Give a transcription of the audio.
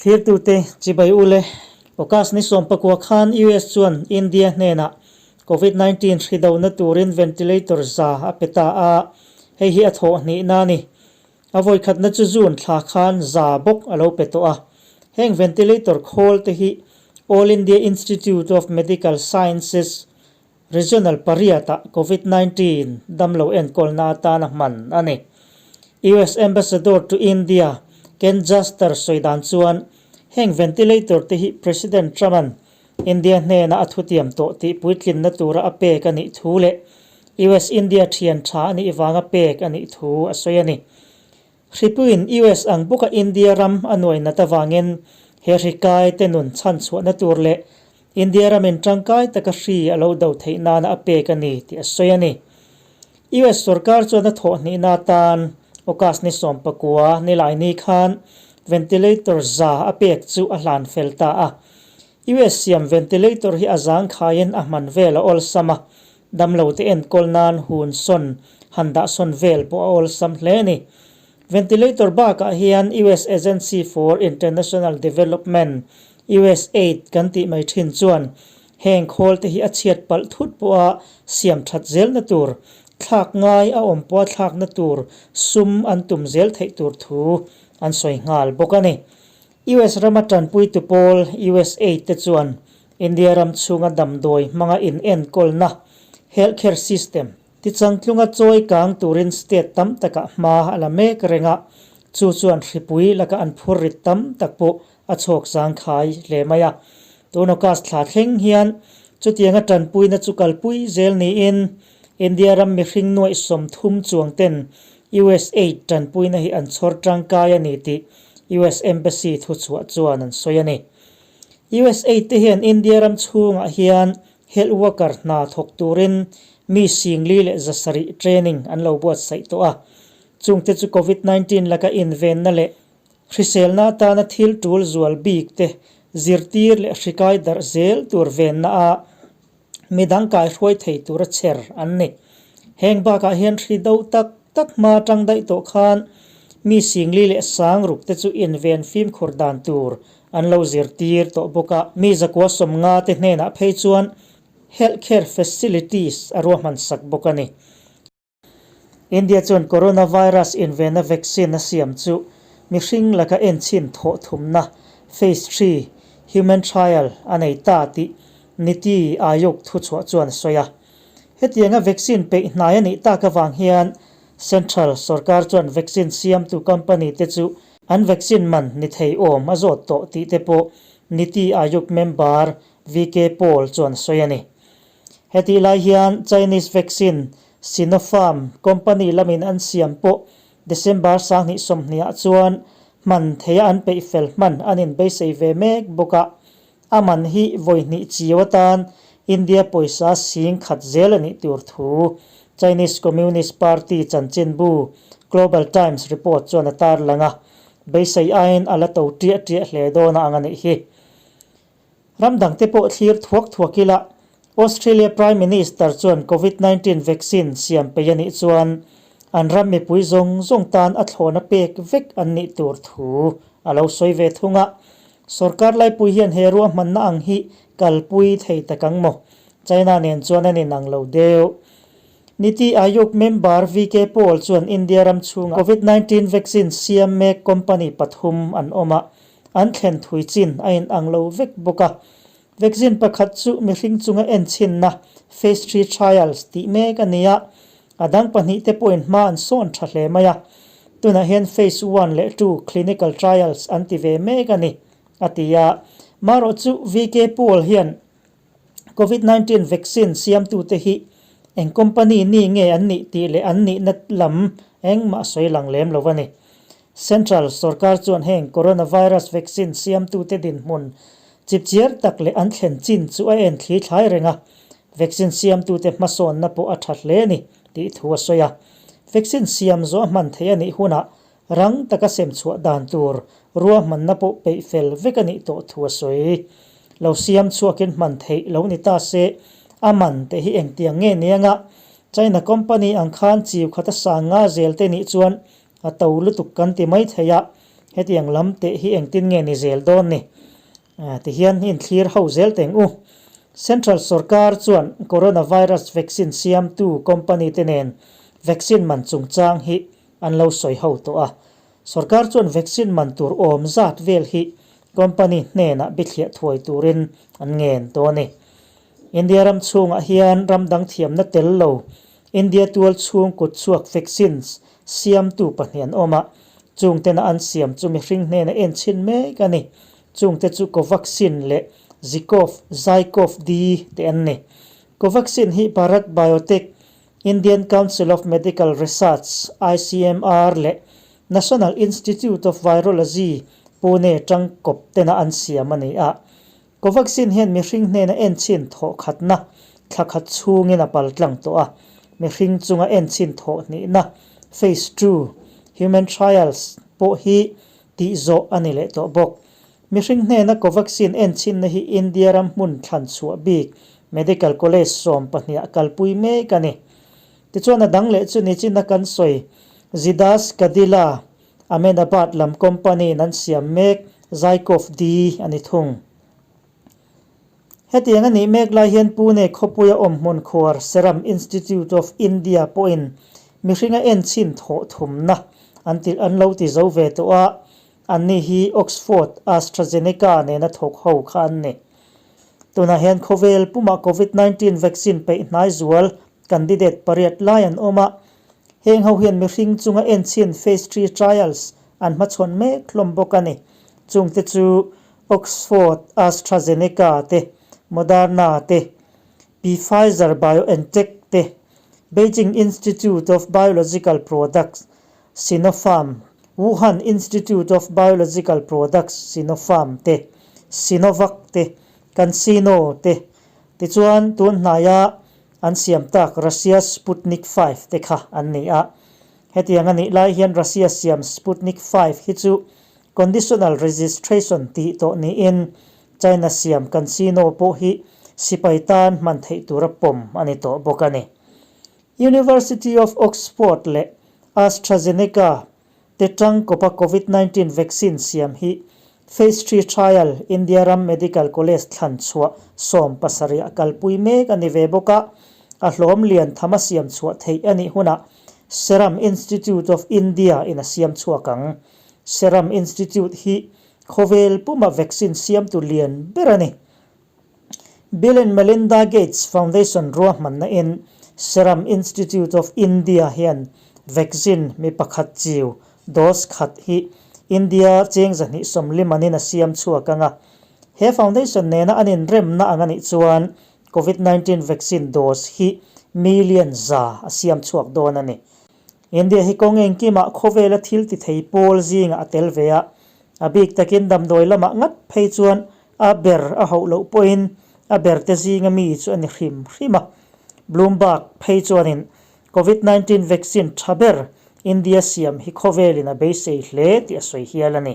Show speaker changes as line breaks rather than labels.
Thlirtute chibai u le. August ni 19 khan US chuan India hnenah Covid 19 hri dohna turin ventilator za a pe ta a, hei hi a thawh hnihna a ni. A vawikhatna chu June thla khan za bawk a lo pe tawh a. Heng ventilator khawl te hi All India Institute of Medical Sciences Regional pariatah Covid 19 damlo enkawlna atana hman a ni. US Ambassador to India Ken Juster sawi dan chuan heng ventilator te hi President Trump-a'n India hnena a thutiam tawh tih puitlinna tura a pek a nih thu leh US-India thian tha a nih vanga pek a nih thu a sawi a ni. Hripuiin US ang bawka India ram a nuai nat avangin he hri kai te nun chhan chhuahna tur leh India ramin tangkai taka hri a lo do theih nana a pek a ni tih a sawi a ni. US sorkar chuan a thawh hnihna atan August ni 19 Nilaini khan ventilator za a pek chu a hlan fel ta a. US siam ventilator hi a zangkhaiin a hman vel a awlsam a, Damlote enkawl nan hun sawn han dah sawn vel pawh a awlsam hle a ni. Ventilator bakah hian US Agency for International Development, USAID, kan tih mai thin chuan heng khawl te hi a chhiat palh thut pawha siam that zelna tur, thlak ngai a awm pawha thlakna tur sum an tum zel theih tur thu an sawi nghal bawk a ni. US rama tanpuitu pawl USAID te chuan India ram chhunga damdawi hmanga inenkawlna, healthcare system, tichangtlunga chawi kang turin state tam takah hma a la mek reng a, chu chuan hripui laka an phur rit tam tak pawh a chhawk zangkhai hle mai a. Tun August thla thleng hian chutianga tanpuina chu kalpui zel niin India ram mihring nuaih 30 chuang ten USAID tanpuina hi an chhawr tangkai a ni tih US Embassy thuchhuah chuan an sawi a ni. USAID te hian India ram chhungah hian health worker hna thawk turin mi 4700 training an lo buatsaih tawh a. Chungte chu Covid 19 laka invenna leh hriselna atana thil tul zual bik te zirtir leh hrikai darh zel tur venna a midang kaihruai thei tura chher an ni. Heng bakah hian hri do tak tak hma atang daih tawh khan mi 4600 te chu inven fimkhur dan tur an lo zirtir tawh bawk a. Mi 150 te hnenah phei chuan healthcare facilities a ruahman sak bawk a ni. India chuan coronavirus invenna vaccine a siam chu mihring laka enchhin thawh thumna phase three human trial a nei ta tih Niti Aayog thuchhuah chuan a sawi a. Hetianga vaccine peih hnai a nih tak avang hian Central sorkar chuan vaccine siamtu company te chu an vaccine man ni thei awm a zawt tawh tih te pawh Niti Aayog member VK Paul chuan a sawi a ni. Hetih lai hian Chinese vaccine Sinopharm company lamin an siam pawh December 2020 ah chuan hman theia an peih fel hman an inbeisei ve mek bawk a. A man hi vawi hnih chiu atan India pawisa 10,000 zel a nih tur thu Chinese Communist Party chanchinbu Global Times report chuan a tarlang a, beisei aiin a la to ṭiah ṭiah hle dawn a ang a nih hi. Ram dangte pawh thlir thuak thuak ila, Australia Prime Minister chuan Covid 19 vaccine siam peih a nih chuan an ram mipui zawng zawng tan a thlawhna pek vek an nih tur thu a lo sawi ve thung a. Sorkar laipui hian he ruahmanna ang hi kalpui thei tak ang maw? China nen chuan an inang lo deuh. Niti Aayog member VK Paul chuan India ram chhungah Covid 19 vaccine siam mek company pathum an awm a, An thlen thui chin a in ang lo vek bawk a. Vaccine pakhat chu mihring chunga en chhinna phase three trials tih mek a ni a, a dang pahnih te pawhin hma an sawn tha hle mai a. Tunah hian phase one leh two clinical trials an ti ve mek a ni, a ti a. Marawh chu VK Paul hian Covid 19 vaccine siamtute hi eng company ni nge an nih tih leh an nihna lam engmah sawi lang lem lo a ni. Central sorkar chuan heng coronavirus vaccine siamtute dinhmun chipchiar tak leh an thlen chin chu a en thli thlai reng a, vaccine siamtute hmasawnna pawh a tha hle a ni tih thu a sawi a. Vaccine siam zawh a hman theih a nih hunah rang taka sem chhuah dan tur ruahmanna pawh peih fel vek a nih tawh thu a sawi. Lo siam chhuakin hman theih lo ni ta se, a man te hi engtiang nge nianga China company ang khan chiu khata sang nga zel te nih chuan a to lutuk kan ti mai thei a. Hetiang lam teh hi engtin nge ni zel dawn ni? Tihian inthlir ho zel teng u. Central sorkar chuan coronavirus vaccine siamtu company te nen vaccine man chungchang hi an lo sawi ho tawh a. Sorkar chuan vaccine man tur awm zat vel hi company hnenah bithliah thuai turin an ngen tawh a ni. India ram chhungah hian ram dang thiamna tel lo India tual chhung kut chhuak vaccines siamtu pahnih an awm a, chungtena an siam chu mihring hnena en chhin mek a ni. Chungte chu Covaxin leh Zicov, Zycov-D te an ni. Covaxin hi Bharat Biotech, Indian Council of Medical Research, ICMR, leh National Institute of Virology, Pune tangkawp tena an siam a ni a. Covaxin hian mihring hnena enchhin thawh khatna thla khat chhungin a pal tlang tawh a, mihring chunga enchhin thawh hnihna, phase ii, human trials, pawh hi tih zawh a ni leh tawh bawk. Mihring hnena Covaxin enchhinna hi India ram hmun thlan chhuah bik Medical College 12 ah kalpui mek a ni. Tichuan a dang leh chu nichina kan sawi Zydus Cadila Ahmedabad lam company in an siam mek Zykov D a ni thung. Hetiang a nih mek lai hian Pune khawpuia awm hmun khuar Serum Institute of India pawhin mihringa enchhin thawh thumna an ti an lo ti zo ve tawh a, anni hi Oxford AstraZeneca nena thawk ho kha an ni. Tunah hian khawvel pumah Covid 19 vaccine peih hnai zual candidate pariat lai an awm a, Heng ho hian mihring chunga enchhin phase three trials an hmachhawn mek hlawm bawk a ni. Chungte chu Oxford AstraZeneca te, Moderna te, Pfizer BioNTech te, Beijing Institute of Biological Products, Sinopharm, Wuhan Institute of Biological Products, Sinopharm te, Sinovac te, CanSino te. Tichuan tun hnaia An siam tak Russia Sputnik V te kha an ni a. Hetiang a nih lai hian Russia siam Sputnik V hi chu conditional registration tih tawh niin China siam CanSino pawh hi sipai tan hman theih tura pawm a ni tawh bawk a ni. University of Oxford leh AstraZeneca te tangkawpa Covid 19 vaccine siam hi Phase Three trial India ram medical college thlan chhuah 17 a kalpui mek a ni ve bawk a, a hlawm lian tham a siam chhuah theih a nih hunah Serum Institute of India in a siam chhuak ang. Serum Institute hi khawvel puma vaccine siamtu lian ber a ni. Bill and Melinda Gates Foundation ruahmanna in Serum Institute of India hian vaccine mi pakhat chiu, dose khat, hi India cheng 250 in a siam chhuak ang a. He foundation nena an inremna ang a nih chuan Covid 19 vaccine dose hi million za a siam chhuak dawn a ni. India hi kawng engkimah khawvela thil ti thei pawl zingah a tel ve a, a bik takin damdawi lamah ngat phei chuan A ber a hauh loh pawhin a berte zinga mi chu a ni hrim hrim a. Bloomberg phei chuanin Covid 19 vaccine tha ber India siam hi khawvelin a beisei hle tih a sawi hial a ni.